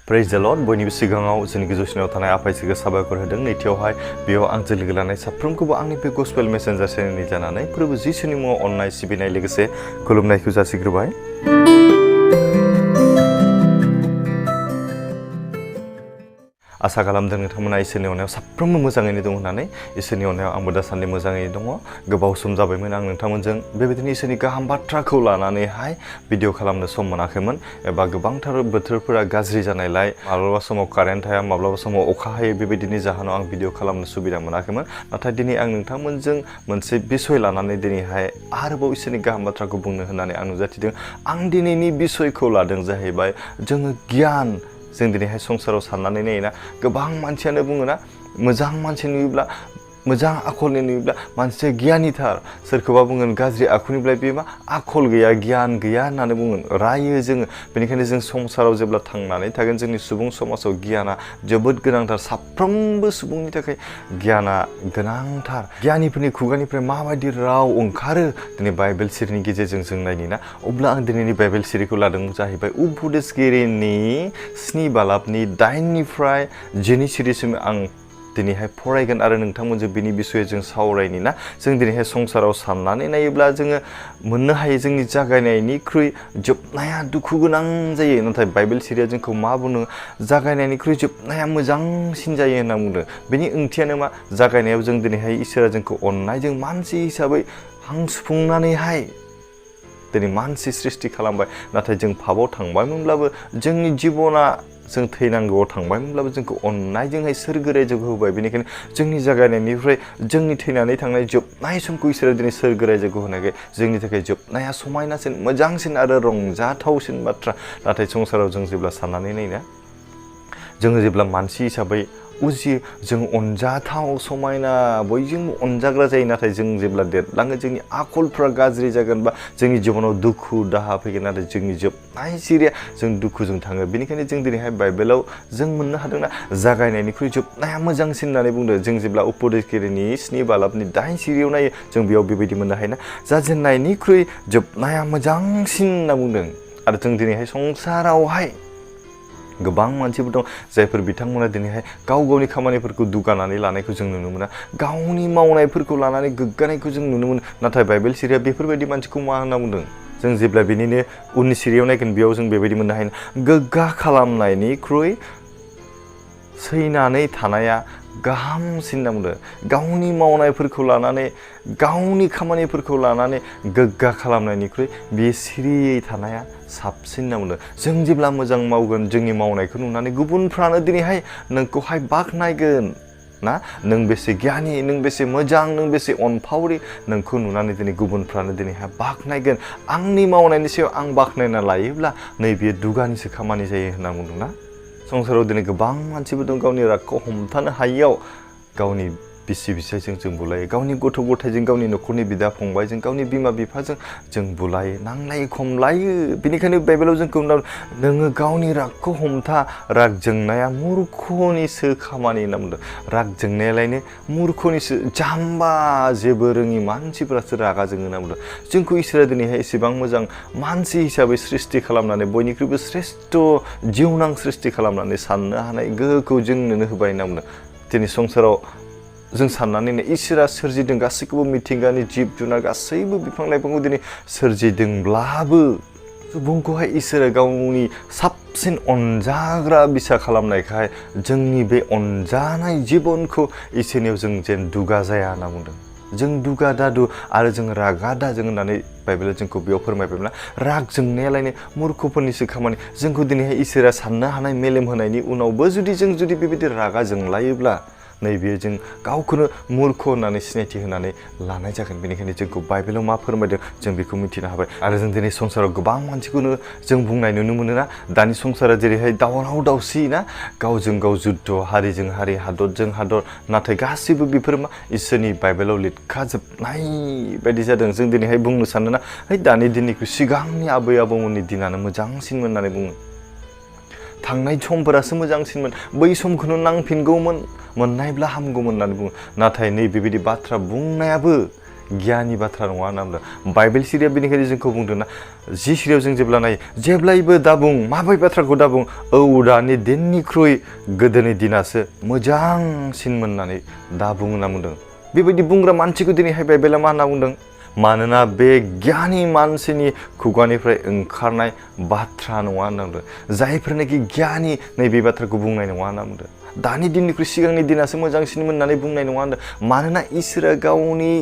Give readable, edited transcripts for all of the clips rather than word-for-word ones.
Praise the Lord, बयनिबो सिगाङाव जोंनि गोजौसिनाव थानाय आफा इसोरखौ साबायखर होदों। नैथियावहाय बेयाव आंजों लोगो लानाय साफ्रोमखौबो आंनि बे गस्पेल मेसेन्जार चेनेलनि जानानै प्रभु जिसुनि मुङाव अननाय सिबिनाय लोगोसे खुलुमनायखौ जासिग्रोबाय। आसा खालामदों नोंथांमोना इसोरनि अननायाव साफ्रोमबो मोजाङैनो दं होननानै। इसोरनि अननायाव आंबो दासान्दि मोजाङैनो दङ। गोबाव सम जाबायमोन आं नोंथांमोनजों बेबायदिनो इसोरनि गाहाम बाथ्राखौ लानानैहाय भिडिअ खालामनो सम मोनाखैमोन एबा गोबांथार बोथोरफोरा गाज्रि जानायलाय माब्लाबा समाव कारेन्ट थाया, माब्लाबा समाव अखा हायो, बेबायदिनि जाहोनाव आं भिडिअ खालामनो सुबिदा मोनाखैमोन। नाथाय दिनै आं नोंथांमोनजों मोनसे बिसय लानानै दिनैहाय आरोबाव इसोरनि गाहाम बाथ्राखौ बुंनो होननानै आं नुजाथिदों। आं दिनैनि बिसयखौ लादों जाहैबाय जोङो गियान। जों दिनैहाय संसाराव साननानै नायोना, गोबां मानसियानो बुङोना मोजां मानसि नुयोब्ला, मोजां आखलनि नुयोब्ला मानसिया गियानिथार। सोरखौबा बुंगोन गाज्रि आखुनिब्ला बे मा आखल गैया, गियान गैया होननानै बुंगोन, रायो जोङो। बेनिखायनो जों संसाराव जेब्ला थांनानै थागोन जोंनि सुबुं समाजाव गियाना जोबोद गोनांथार। साफ्रोमबो सुबुंनि थाखाय गियाना गोनांथार। गियानिफोरनि खुगानिफ्राय माबायदि राव ओंखारो दिनै बाइबेल सिरिनि गेजेरजों जों नायनि ना। अब्ला आं दिनैनि बाइबेल सिरिखौ लादों जाहैबाय उपदेशगिरिनि 7 बालाबनि 8निफ्राय 10 सिरिसिम आं दिनैहाय फरायगोन आरो नोंथांमोनजों बिनि बिसयै जों सावरायनि ना। जों दिनैहाय संसाराव साननानै नायोब्ला जोङो मोननो हायो जोंनि जागायनायनिख्रुइ जोबनाया दुखु गोनां जायो। नाथाय बाइबेल सिरिया जोंखौ मा बुङो, जागायनायनिख्रुइ जोबनाया मोजांसिन जायो होनना बुंदों। बेनि ओंथियानो मा, जागायनायाव जों दिनैहाय इसोरा जोंखौ अननायजों मानसि हिसाबै हां सुफुंनानैहाय दिनै मानसि सृष्टि खालामबाय। नाथाय जों पापआव थांबायमोनब्लाबो, जोंनि जिबना जों थैनांगौआव थांबायमोनब्लाबो जोंखौ अननायजोंहाय सोरगो रायजोखौ होबाय। बेनिखायनो जोंनि जागायनायनिफ्राय जोंनि थैनानै थांनाय जोबनाय समखौ इसोरा दिनै सोरगो रायजोखौ होनायखाय जोंनि थाखाय जोबनाया समायनासिन, मोजांसिन आरो रंजाथावसिन बाथ्रा। नाथाय संसाराव जों जेब्ला साननानै नायोना, जोङो जेब्ला मानसि हिसाबै उजियो, जों अनजाथाव समायना बयजोंबो अनजाग्रा जायो। नाथाय जों जेब्ला देरलाङो जोंनि आखलफ्रा गाज्रि जागोन बा जोंनि जिबनाव दुखु दाहा फैगोन। नाथाय जोंनि जोबनाय सिरिया जों दुखुजों थाङो। बेनिखायनो जों दिनैहाय बाइबेलाव जों मोननो हादोंना, जागायनायनिख्रुइ जोबनाया मोजांसिन होननानै बुंदों। जों जेब्ला उपदेशगिरिनि 7 बालाबनि 8 सिरियाव नायो, जों बेयाव बेबायदि मोननो हायोना, जाजेननायनिख्रुइ जोबनाया मोजांसिन होनना बुंदों। आरो जों दिनैहाय संसारावहाय गोबां मानसिफोर दं जायफोर बिथांमोना दिनैहाय गाव गावनि खामानिफोरखौ दुगानानै लानायखौ जों नुनो मोना, गावनि मावनायफोरखौ लानानै गोग्गानायखौ जों नुनो मोनो। नाथाय बाइबेल सिरिया बेफोरबायदि मानसिखौ मा होनना बुंदों? जों जेब्ला बिनिनो उननि सिरियाव नायगोन बेयाव जों बेबायदि मोननो हायो, गोग्गा खालामनायनिख्रुइ सैनानै थानाया गाहामसिन होनना बुंदों। गावनि मावनायफोरखौ लानानै, गावनि खामानिफोरखौ लानानै गोग्गा खालामनायनिख्रुइ बे सिरियै थानाया साबसिन होनना बुंदों। जों जेब्ला मोजां मावगोन, जोंनि मावनायखौ नुनानै गुबुनफ्रानो दिनैहाय नोंखौहाय बाख्नायगोन ना। नों बेसे गियानि, नों बेसे मोजां, नों बेसे अनफावरि, नोंखौ नुनानै दिनै गुबुनफ्रानो दिनैहाय बाख्नायगोन। आंनि मावनायनि सायाव आं बाख्नायना लायोब्ला नैबे दुगानिसो खामानि जायो होनना बुंदोंना। संसाराव दिनै गोबां मानसिबो दं गावनि रागखौ हमथानो हायियाव गावनि बिसि फिसायजों जों बुलायो, गावनि गथ' गथायजों, गावनि न'खरनि बिदा फंबायजों, गावनि बिमा बिफाजों जों बुलायो, नांलायो, खमलायो। बेनिखायनो बाइबेलाव जोंखौ नोङो गावनि रागखौ हमथा, राग जोंनाया मुर्खनिसो खामानि होनना बुंदों। राग जोंनायालायनो मुर्खनिसो, जाम्बा जेबो रोङि मानसिफोरासो रागा जोङो होनना बुंदों। जोंखौ इसोरा दिनैहाय एसेबां मोजां मानसि हिसाबै सृष्टि खालामनानै, बयनिख्रुइबो श्रेष्ठ जिउनां सृष्टि खालामनानै साननो हानाय गोहोखौ जोंनो होबाय होनना बुंदों। दिनै संसाराव जों साननानै इसोरा सोरजिदों गासैखौबो, मिथिंगानि जिब जुनार गासैबो बिफां लाइफांखौ दिनै सोरजिदोंब्लाबो सुबुंखौहाय इसोरा गावनि साबसिन अनजाग्रा बिसा खालामनायखाय जोंनि बे अनजानाय जिबनखौ इसोरनियाव जों जेन दुगा जाया होनना बुंदों। जों दुगा दादु आरो जों रागा दाजों होननानै बाइबेला जोंखौ बेयाव फोरमायबायब्ला, राग जोंनायालायनो मुर्खफोरनिसो खामानि। जोंखौ दिनैहाय इसोरा साननो हानाय मेलेम होनायनि उनावबो जुदि जों बेबायदि रागा जोंलायोब्ला नैबे जों गावखौनो मुर्ख होननानै सिनायथि होनानै लानाय जागोन। बेनिखायनो जोंखौ बाइबेलाव मा फोरमायदों जों बेखौ मिथिनो हाबाय। आरो जों दिनै संसाराव गोबां मानसिखौनो जों बुंनाय नुनो मोनोना, दानि संसारा जेरैहाय दावराव दावसि ना, गावजों गाव जुद्ध, हारिजों हारि, हादरजों हादर। नाथाय गासैबो बेफोर मा इसोरनि बाइबेलाव लिरखाजोबनाय बायदि जादों। जों दिनैहाय बुंनो सानोना, दानि दिननिख्रुइ सिगांनि आबै आबौमोननि दिनानो मोजांसिनमोन होननानै बुङो। थांनाय समफोरासो मोजांसिनमोन, बै समखौनो नांफिनगौमोन, मोननायब्ला हामगौमोन होननानै बुङो। नाथाय नै बेबायदि बाथ्रा बुंनायाबो गियाननि बाथ्रा नङा होनना बुंदों बाइबेल सिरिया बेनिखायनो जोंखौ बुंदोंना जि सिरियाव जों जेब्ला नायो जेब्लायबो दाबुं माबै बाथ्राखौ दाबुं दानि दिननिख्रुइ गोदोनि दिनासो मोजांसिनमोन होननानै दाबुं होनना बुंदों बेबायदि बुंग्रा मानसिखौ दिनैहाय बाइबेला मा होनना बुंदों मानोना बे गियानि मानसिनि खुगानिफ्राय ओंखारनाय बाथ्रा नङा होनना बुंदों जायफोरनाखि गियानि नैबे बाथ्राखौ बुंनाय नङा होनना बुंदों दानि दिननिख्रुइ सिगांनि दिनासो मोजांसिनमोन होननानै बुंनाय नङा होनदों मानोना इसोरा गावनि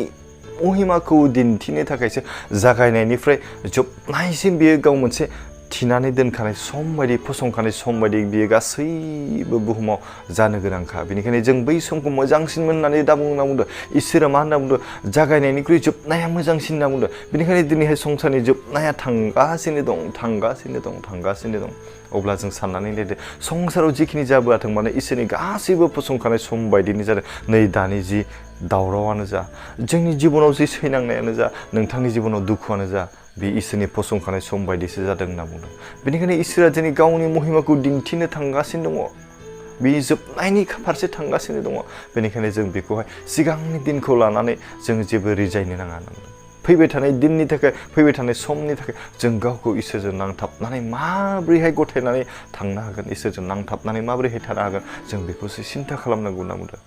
महिमाखौ दिन्थिनो थाखायसो जागायनायनिफ्राय जोबनायसिम बियो गाव मोनसे थिनानै दोनखानाय सम बायदि फसंखानाय सम बायदि बियो गासैबो बुहुमाव जानो गोनांखा बेनिखायनो जों बै समखौ मोजांसिनमोन होननानै दा बुंना बुंदों इसोरा मा होनना बुंदों जागायनायनिख्रुइ जोबनाया मोजांसिन होनना बुंदों बेनिखायनो दिनैहाय संसारनि जोबनाया थांगासिनो दं अब्ला जों साननानै नायदो संसाराव जिखिनि जाबोआथों माने इसोरनि गासैबो फसंखानाय सम बायदिनो जादों नै दानि जि दावरावानो जा जोंनि जिबनाव जि सैनांनायानो जा नोंथांनि जिबनाव दुखुआनो जा बे इसोरनि फसंखानाय सम बायदिसो जादों होनना बुंदों बेनिखायनो इसोरा दिनै गावनि महिमाखौ दिन्थिनो थांगासिनो दङ बे जोबनायनि फारसे थांगासिनो दङ बेनिखायनो जों बेखौहाय सिगांनि दिनखौ लानानै जों जेबो रिजायनो नाङा होनना बुंदों फैबाय थानाय दिननि थाखाय फैबाय थानाय समनि थाखाय जों गावखौ इसोरजों नांथाबनानै माबोरैहाय गथायनानै थांनो हागोन इसोरजों नांथाबनानै माबोरैहाय थानो हागोन जों बेखौसो सिन्था खालामनांगौ होनना बुंदों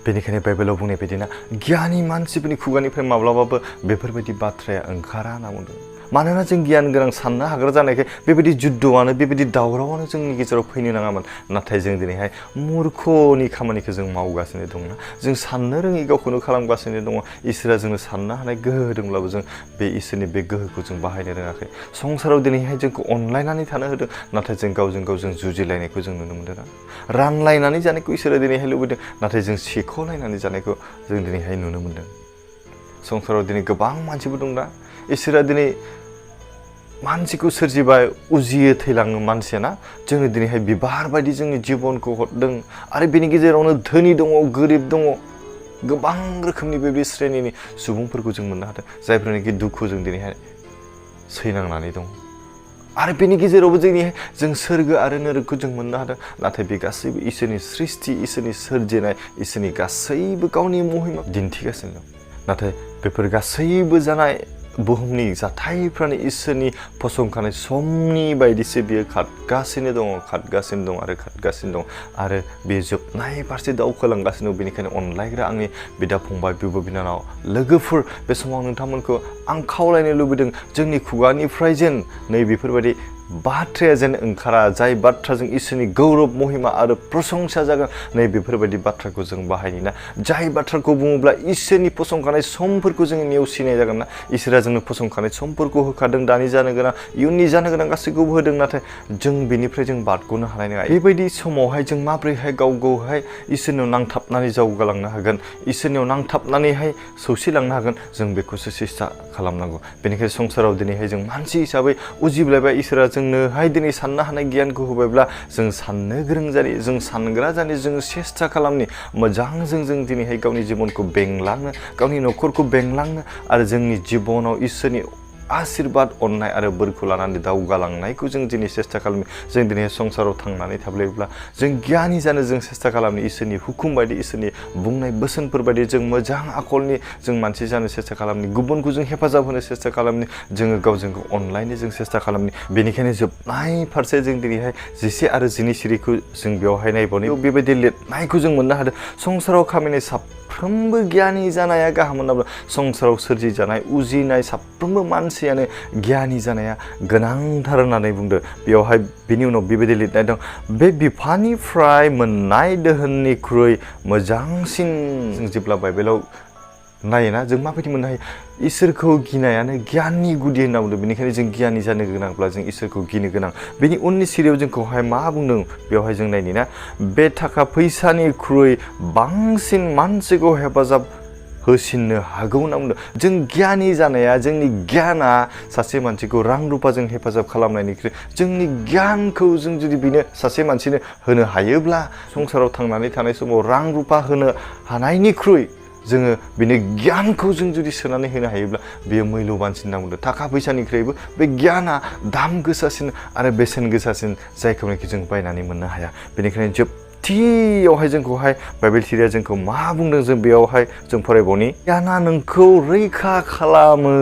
बेनिखायनो बाइबेलाव बुंनाय बायदिना गियानि मानसिफोरनि खुगानिफ्राय माब्लाबाबो बेफोरबायदि बाथ्राया ओंखारा होनना बुंदों मानोना जों गियान गोनां साननो हाग्रा जानायखाय बेबायदि जुद्धआनो बेबायदि दावरावानो जोंनि गेजेराव फैनो नाङामोन नाथाय जों दिनैहाय मूर्खनि खामानिखौ जों मावगासिनो दंना जों साननो रोङि गावखौनो खालामगासिनो दङ इसोरा जोंनो साननो हानाय गोहो होदोंब्लाबो जों बे इसोरनि बे गोहोखौ जों बाहायनो रोङाखै संसाराव दिनैहाय जोंखौ अनलायनानै थानो होदों नाथाय जों गावजों गाव जों जुजिलायनायखौ जों नुनो मोनदों रानलायनानै जानायखौ इसोरा दिनैहाय लुबैदों नाथाय जों सेख'लायनानै जानायखौ जों दिनैहाय नुनो मोनदों संसाराव दिनै गोबां मानसिबो दंना इसोरा दिनै मानसिखौ सोरजिबाय उजियो थैलाङो मानसियाना जोंनो दिनैहाय बिबार बायदि जोंनि जिबनखौ हरदों आरो बेनि गेजेरावनो धोनि दङ गोरिब दङ गोबां रोखोमनि बेबायदि श्रेणिनि सुबुंफोरखौ जों मोननो हादों जायफोरनाखि दुखुजों दिनैहाय सैनांनानै दं आरो बेनि गेजेरावबो जों सोरगो आरो नोरगखौ जों मोननो हादों नाथाय बे गासैबो इसोरनि सृष्टि इसोरनि सोरजिनाय इसोरनि गासैबो गावनि महिमा दिन्थिगासिनो दं नाथाय बेफोर गासैबो जानाय बुहुमनि जाथायफ्रानो इसोरनि फसंखानाय समनि बायदिसो बियो खारगासिनो दं आरो बे जोबनाय फारसे दावखोलांगासिनो दं बेनिखायनो अनलायग्रा आंनि बिदा फंबाय बिब' बिनानाव लोगोफोर बे समाव नोंथांमोनखौ आं खावलायनो लुबैदों जोंनि खुगानिफ्राय जेन नै बेफोरबायदि बाथ्राया जेन ओंखारा जाय बाथ्राजों इसोरनि गौरब महिमा आरो प्रशंसा जागोन नै बेफोरबायदि बाथ्राखौ जों बाहायनि ना जाय बाथ्राखौ बुङोब्ला इसोरनि फसंखानाय समफोरखौ जों नेवसिनाय जागोन ना इसोरा जोंनो फसंखानाय समफोरखौ होखादों दानि जानो गोनां इयुननि जानो गोनां गासैखौबो होदों नाथाय जों बेनिफ्राय जों बारग'नो हानाय नङा बेबायदि समावहाय जों माबोरैहाय गावखौहाय इसोरनियाव नांथाबनानै जौगालांनो हागोन इसोरनियाव नांथाबनानैहाय सौसिलांनो हागोन जों बेखौसो सेस्था खालामनांगौ बेनिखायनो संसाराव दिनैहाय जों मानसि हिसाबै उजिब्लायबाय इसोरा जोंनोहाय दिनै साननो हानाय गियानखौ होबायब्ला जों साननो गोरों जानि जों सानग्रा जानि जों सेस्था खालामनि मोजांजों जों दिनैहाय गावनि जिबनखौ बेंलांनो गावनि न'खरखौ बेंलांनो आरो जोंनि जिबनाव इसोरनि आशीर्बाद अननाय आरो बोरखौ लानानै दावगालांनायखौ जों दिनै सेस्था खालामो जों दिनै संसाराव थांनानै थाब्लायब्ला जों गियानि जानो जों सेस्था खालामनो इसोरनि हुकुम बायदि इसोरनि बुंनाय बोसोनफोर बायदि जों मोजां आखलनि जों मानसि जानो सेस्था खालामनि गुबुनखौ जों हेफाजाब होनो सेस्था खालामनि जोङो गावजों गाव अनलायनो जों सेस्था खालामनि बेनिखायनो जोबनाय फारसे जों दिनैहाय 11 आरो 12 सिरिखौ जों बेवहाय नायबावनो बेबायदि लिरनायखौ जों मोननो हादों संसाराव खामायनाय साफ्रोमबो गियानि जानाया गाहाम होननाब्ला संसाराव सोरजिजानाय उजिनाय साफ्रोमबो मानसियानो गियानि जानाया गोनांथार होननानै बुंदों बेवहाय बिनि उनाव बेबायदि लिरनाय दं बे बिफानिफ्राय मोननाय दोहोननिख्रुइ मोजांसिन जों जेब्ला बाइबेलाव नायोना जों माबायदि मोननो हायो इसोरखौ गिनायानो गियाननि गुदि होनना बुंदों बेनिखायनो जों गियानि जानो गोनांब्ला जों इसोरखौ गिनो गोनां बेनि उननि सिरियाव जोंखौहाय मा बुंदों बेवहाय जों नायनि ना बे थाखा फैसानिख्रुइ बांसिन मानसिखौ हेफाजाब होसिननो हागौ होनना बुंदों जों गियानि जानाया जोंनि गियाना सासे मानसिखौ रां रुफाजों हेफाजाब खालामनायनिख्रुइ जोंनि गियानखौ जों जुदि बेनो सासे मानसिनो होनो हायोब्ला संसाराव थांनानै थानाय समाव रां रुफा होनो हानायनिख्रुइ जोङो बेनो गियानखौ जों जुदि सोनानै होनो हायोब्ला बेयो मैल'बानसिन होनना बुंदों थाखा फैसानिख्रुइबो बे गियाना दाम गोसासिन आरो बेसेन गोसासिन जायखौनाखि जों बायनानै मोननो हाया बेनिखायनो जोबथि सेथियावहाय जोंखौहाय बाइबेल थिरिया जोंखौ मा बुंदों जों बेयावहाय जों फरायबावनि गियाना नोंखौ रैखा खालामो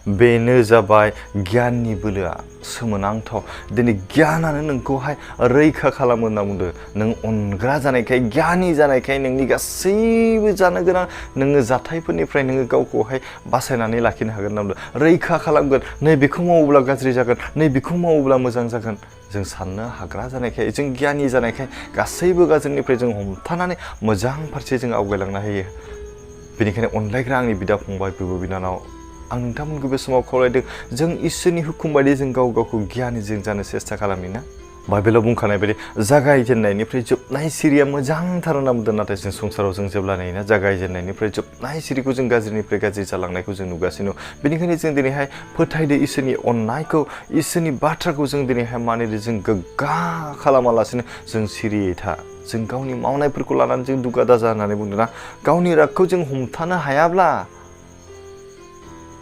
बेनो जाबाय गियाननि बोलोआ सोमोनांथाव दिनै गियानानो नोंखौहाय रैखा खालामो होनना बुंदों नों अनग्रा जानायखाय गियानि जानायखाय नोंनि गासैबो जानो गोनां नोङो जाथायफोरनिफ्राय नोङो गावखौहाय बासायनानै लाखिनो हागोन होनना बुंदों रैखा खालामगोन नै बेखौ मावोब्ला गाज्रि जागोन नै बेखौ मावोब्ला मोजां जागोन जों साननो हाग्रा जानायखाय जों गियानि जानायखाय गासैबो गाज्रिनिफ्राय जों हमथानानै मोजां फारसे जों आवगायलांनो हायो बेनिखायनो अनलायग्रा आंनि बिदा फंबाय बिब' बिनानाव आं नोंथांमोनखौ बे समाव खावलायदों जों इसोरनि हुकुम बायदि जों गावखौ गियानिजों जानो सेस्था खालामोना बाइबेलाव बुंखानाय बायदि जागायजेननायनिफ्राय जोबनाय सिरिया मोजांथार होनना बुंदों नाथाय जों संसाराव जों जेब्ला नायोना जागायजेननायनिफ्राय जोबनाय सिरिखौ जों गाज्रिनिफ्राय गाज्रि जालांनायखौ जों नुगासिनो बेनिखायनो जों दिनैहाय फोथायदो इसोरनि अननायखौ इसोरनि बाथ्राखौ जों दिनैहाय मानिदो जों गोग्गा खालामालासिनो जों सिरियै था जों गावनि मावनायफोरखौ लानानै जों दुगा दाजा होननानै बुंदोंना गावनि रागखौ जों हमथानो हायाब्ला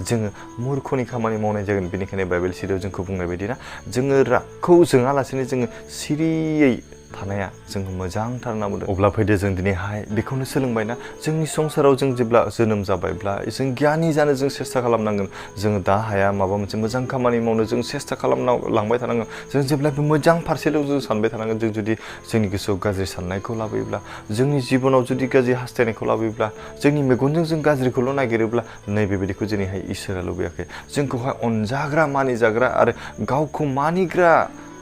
जोङो मुर्खनि खामानि मावनाय जागोन बेनिखायनो बाइबेल सिरियाव जोंखौ बुंनाय बायदि ना जोङो रागखौ जोङालासिनो जोङो सिरियै थानाया जों मोजांथार होनना बुंदों अब्ला फैदो जों दिनैहाय बेखौनो सोलोंबायना जोंनि संसाराव जों जेब्ला जोनोम जाबायब्ला जों गियानि जानो जों सेस्था खालामनांगोन जोङो दा हाया माबा मोनसे मोजां खामानि मावनो जों सेस्था खालामलांबाय थानांगोन जों जेब्लायबो मोजां फारसेल' जों सानबाय थानांगोन जों जुदि जोंनि गोसोआव गाज्रि साननायखौ लाबोयोब्ला जोंनि जिबनाव जुदि गाज्रि हास्थायनायखौ लाबोयोब्ला जोंनि मेगनजों जों गाज्रिखौल' नागिरोब्ला नैबेबायदिखौ दिनैहाय इसोरा लुबैयाखै जोंखौहाय अनजाग्रा मानिजाग्रा आरो गावखौ मानिग्रा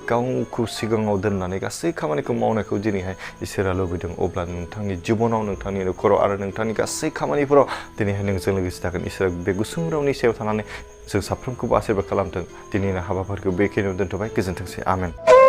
गावखौ सिगाङाव दोननानै गासै खामानिखौ मावनायखौ दिनैहाय इसोरा लुबैदों अब्ला नोंथांनि जिबनाव नोंथांनि न'खराव आरो नोंथांनि गासै खामानिफोराव दिनैहाय नोंजों लोगोसे थागोन इसोरा बे गुसुं रावनि सायाव थानानै जों साफ्रोमखौबो आशीर्बाद खालामथों दिनैनि हाबाफारिखौ बेखिनियाव दोनथ'बाय गोजोनथोंसै आमेन